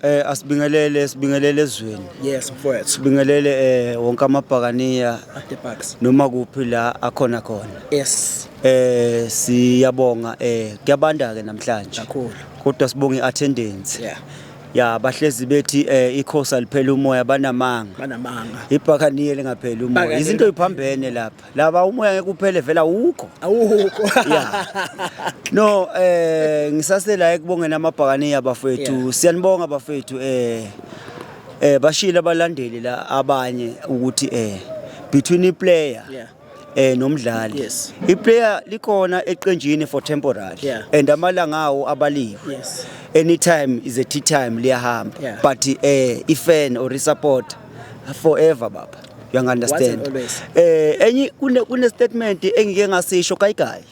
Asibingelele, sibingelele ezweni. Yes, mfowethu. Sibingelele wonke amabhakaniya The Bucks. Noma kuphi la akhona khona. Siyabonga, kuyabanda ke namhlanje. Kakhulu. Kodwa sibonga iattendance. Ya, bahlezi bethi ikhosi aliphela umoya, banamanga. Banamanga. Ibhakaniya lingapheli umoya. Bhakaniya. Izinto iphambene lapha. Laba umoya ngeke uphele vela awukho. Awukho. Yeah. No, ngisasela ekubongeni amabhakaniya, bafethu. Siyanibonga, bafethu. Bashila abalandeli la abanye ukuthi between iplayer nomdlali. Iplayer likhona eqenjini for temporary and amalanga awo abaliwe. Anytime is a tea time, liyahamba. But ifan or isupport forever, baba. You understand? Once and always. Enye kune statement engike ngasisho kayigayi.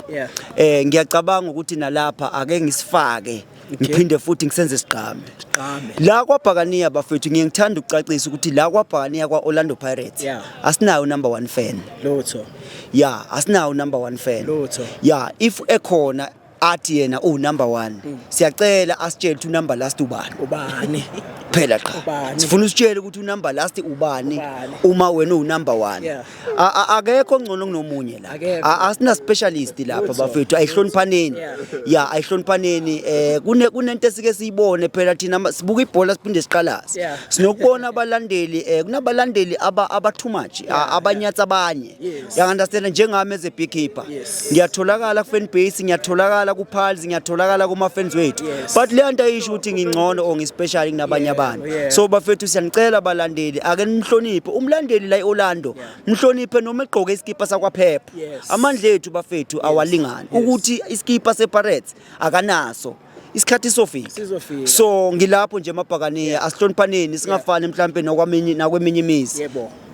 Ngiyacabanga ukuthi nalapha ake ngisifake, ngiphinde futhi ngisenze sigqame. Sigqame. La kwaBhakaniya, bafethu, ngiye ngithanda ukucacisa ukuthi la kwaBhakaniya, kwa-Orlando Pirates, asinayo number 1 fan. Lutho. Yeah, asinayo number 1 fan. Lutho. Yeah, if ekhona athi yena u number 1, siyacela asitshele ukuthi number last ubani. Ubani? Phela qha. Ubani? Sifuna usitshele ukuthi unumber last ubani Ubani? uma wena u number 1. Akekho ngcono kunomunye la. Akekho. Asina specialist lapha, Lutho. bafethu, ayihloniphaneni. Yeah, ayihloniphaneni. Kunento esike siyibone phela thina, sibuka ibhola siphinde siqalaze. Sinokubona abalandeli, kunabalandeli aba too much, abanyatsa abanye. You understand? Njengami as a beekeeper, ngiyatholakala ku fan base, ngiyatholakala ku pals, ngiyatholakala kuma fans wethu. But le nto ayisho ukuthi ngingcono or ngispecial kunabanye abantu. So bafethu, siyanicela abalandeli, ake nimhloniphe umlandeli la eOrlando, mhloniphe noma egqoke iskipa sakwaPep. Amandla ethu, bafethu, awalingani. Ukuthi iskipa sePirates akanaso, isikhathi sofika. Sizofika. So ngilapho nje, emabhakaniya, asihloniphaneni, singafani mhlambe nokwaminye nakweminye imizi.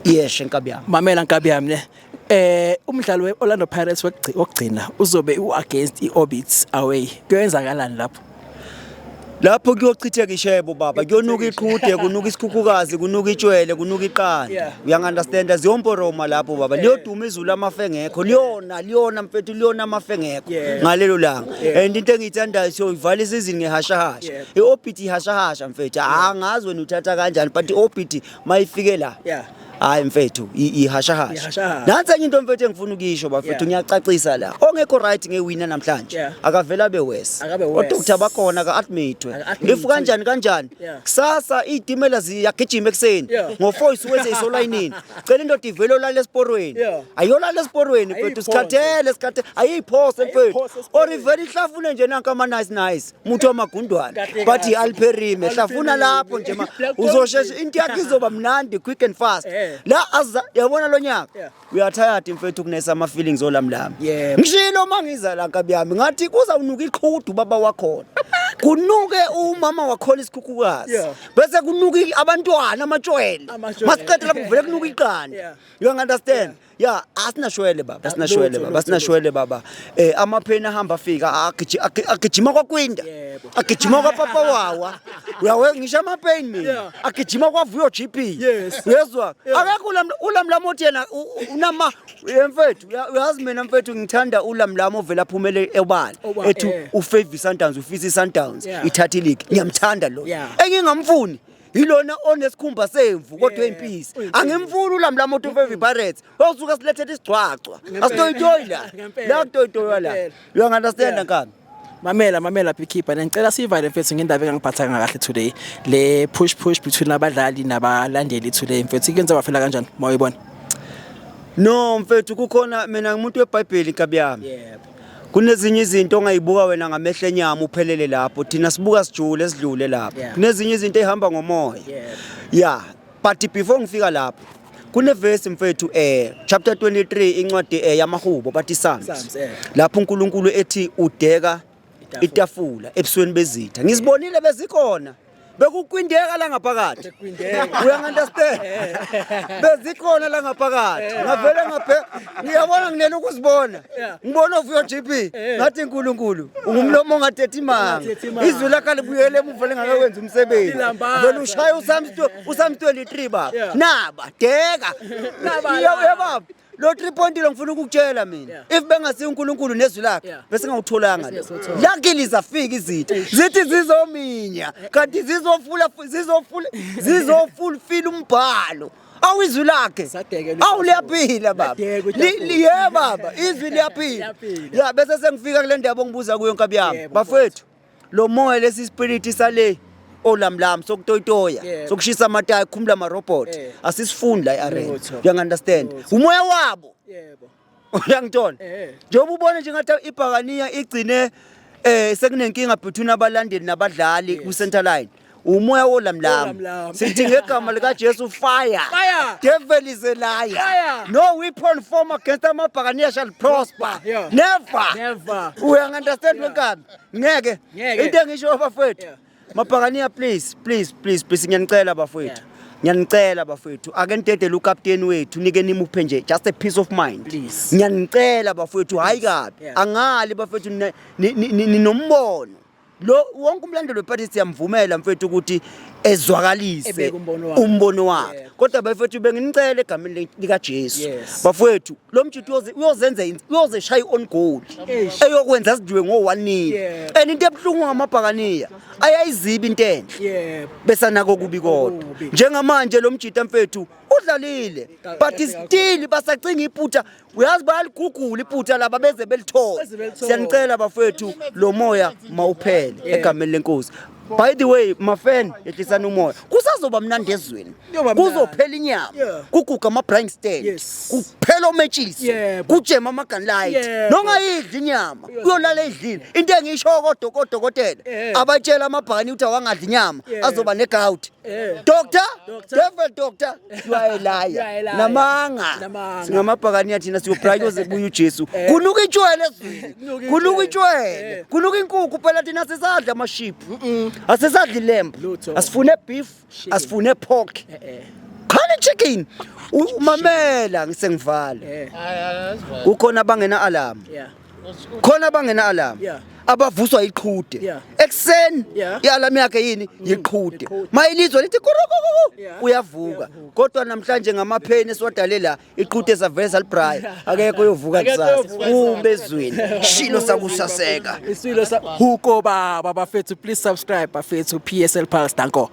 Yeshe, nkabi yami. Mamela, nkabi yami, ne. Umdlalo weOrlando Pirates wokugcina uzobe uagainst iOrbit away. Kuyenzakalani lapho? Lapho kuyochitheka ishebo, baba, kuyonuka iqhude, kunuka isikhukhukazi, kunuka itshwele, kunuka iqanda. Uyangunderstanda? Ziyomporoma lapho, baba, liyoduma izulu, amafe engekho, liyona, liyona, mfethu, liyona, amafe engekho ngalelo langa. And into engiyithandayo, siyoyivala isizini ngehashahasha. I-Orbit ihashahasha, mfethu. Angazi wena uthatha kanjani, but i-Orbit mayifike la, hayi mfethu, ihashahasha. Ihashahasha. Nansi enye into, mfethu, engifuna ukuyisho, bafethu. Ngiyacacisa la, ongekho right ngewina namhlanje, akavele abe worse. Akabe worse. Odoctor bakhona, ka-admitwe. Aka-admitwe. If kanjani kanjani, kusasa iy'timela ziyagijima ekuseni. Ngo-4 isuke seyisolayinini. Cela indoda ivele olala esiporweni. Ayolala esiporweni, mfethu. Ayiphose. Sikhathele, sikhathele, ayiyiphose, mfethu. Ayiphose Or esiporweni. ivele ihlafune nje nanka ama-nice nice muthi wamagundwane. Kahle Bathi kahle. i-Alperime, hlafuna Alperime. lapho nje ma Black uzoshesha, Coffee. into yakho izoba mnandi quick and fast. La aza yabona lo nyaka, we are tired, mfethu, kunesa ama-feelings olamlami. Ngishilo uma ngiza la, nkabi yami, ngathi kuzawunuka iqhudu baba wakhona, kunuke umama wakhona isikhukhukazi, bese kunuka abantwana amatshwele. Amatshwele. Masiqede lapho kuvele kunuka iqanda. You understand? Yeah, asinashwele, baba, asinashwele, Lutho, baba, lutho. asinashwele, baba. Amapheni ahamba afika agijima kwakwinda, agijima kwapapa wawa, uyawe ngisho amapheni mina, agijima kwavuyo GP. Uyezwa? Akekho ulamlamo othi yena unama mfethu. Uyazi mina, mfethu, ngithanda ulamlamo ovela aphumele ebala ethi ufavor Sundowns, ufisa iSundowns ithatha ileague. Ngiyamthanda lo. Engingamfuni yilona onesikhumba semvu kodwa eyimpisi. Angimfuni ulamlamo othi ufavor Pirates, osuka silethele isigcwagcwa. Asitoyitoyi la. La kutoyitoywa la. You understand, nkabi? Mamela, mamela, beekeeper, ngicela sivale, mfethu, ngendaba engangiphathanga kahle today, le push push between abadlali nabalandeli today, mfethu. Kuyenza wafela kanjani mawuyibona? No, mfethu, kukhona, mina ngumuntu weBhayibheli, nkabi yami. Kunezinye izinto ongayibuka wena ngamehlo enyama uphelele lapho, thina sibuka sijule, sidlule lapho. Kunezinye izinto ey'hamba ngomoya. Yeah, but before ngifika lapho, kunevesi, mfethu, chapter 23, incwadi yamahubo, bathi Psalms, Psalms, lapho uNkulunkulu ethi udeka Itafula. Itafula ebusweni bezitha. Ngizibonile bezikhona, bekukwindeka la ngaphakathi. Bekukwindeka. Uyangunderstand? Bezikhona la ngaphakathi, ngavele ngaphe ngiyabona, nginele ukuzibona. Ngibona uvuyo GP, ngathi uNkulunkulu ungumlomo ongathethi imanga. Ongathethi imanga. Izwi lakhe libuyele emuva lingakakwenza umsebenzi. Lilambaza. Vele ushaya uPsalms 23, baba. Naba deka. Naba Iya, la. baba. Lo 3 point lo ngifuna ukukutshela mina. If bengasiyo uNkulunkulu nezwi lakhe bese ngawutholanga lo. Luckily zafika izitha. Zithi zizominya kanti zizofula zizofula zizofulfill umbhalo. Awu izwi lakhe. Sadeke Awu liyaphila baba. Ladeke utafula. Ye baba, izwi liyaphila. Liyaphila. Ya bese sengifika kule ndaba ongibuza kuyo nkabi yami. Yebo, Bafethu, lo moya lesi spirit sale olamlam sokutoyitoya sokushisa amatayi kukhumula amarobot asisifundi la e-arena. Lutho. You understand? Umoya wabo. Uyangithola? Njengoba ubona nje ngathi ibhakaniya igcine sekunenkinga between abalandeli nabadlali ku center line. Umoya wolamlam. Wolamlam. Sithi ngegama lika Jesu fire. Fire! Devil is a liar. Fire! No weapon formed against amabhakaniya shall prosper. Never. Never. Uyangunderstand wenkabi? Ngeke. Ngeke. Into engisho bafowethu. Mabhakaniya please, please, please, please ngiyanicela bafowethu. Ngiyanicela bafowethu, ake nidedele ukapteni wethu nike nimuphe nje just a peace of mind. Please. Ngiyanicela bafowethu, hayi kabi. Angali bafowethu ninombono. Lo wonke umlandeli weParty siyamvumela mfethu ukuthi ezwakalise Ebeke umbono wakhe. umbono wakhe. Kodwa bafethu benginicela egameni lika Jesu. Bafowethu lo mjidi uyozenza uyozeshaya on goal. Eish. Eyokwenza sidliwe ngo 1-0. And into ebuhlungu ngamabhakaniya ayayiziba into enhle. Besanako kubi kodwa. Okubi. Njengamanje lo mjita mfethu udlalile but still basacinga iphutha uyazi bayaligugula iphutha laba beze belithola. Beze belithola. Siyanicela bafethu lo moya mawuphele egameni lenkosi. By the way mafan yehlisana umoya kusazoba mnandi ezweni Kuyoba mnandi. kuzophela inyama kuguga ama braai stand kuphela ometshisi kujema ama gun light nongayidli inyama uyolala edlini into engisho kodwa kodokotela abatshela amabhakani ukuthi awangadli inyama azoba negout. Doctor, Doctor. Devil doctor, you are a liar. You are a liar. Namanga. Namanga. Singamabhakani thina siyobraai kuze kubuye uJesu. Kunuka itshwele ezweni. Kunuka Kunuka itshwele. itshwele. Kunuka inkukhu phela thina asisadli amashiphu. Asisadli lamb. Lutho. Asifune beef, Chicken. asifune pork. Khona chicken. Mamela ngisengivala. Kukhona abangena alarm. Khona abangena alarm. Abavuswa iqhude. Ekuseni ialarm yakhe yini? Yiqhude. Iqhude. Mayilizwa lithi kurukuku uyavuka. Uyavuka. Kodwa namhlanje ngamapheni esiwadale la iqhude savele salibraya. Akekho uyovuka Akekho kusasa. uyovuka kusasa. Ube ezweni. Shilo sakusaseka. Isilo sa Huko baba bafethu please subscribe bafethu PSL Pulse danko.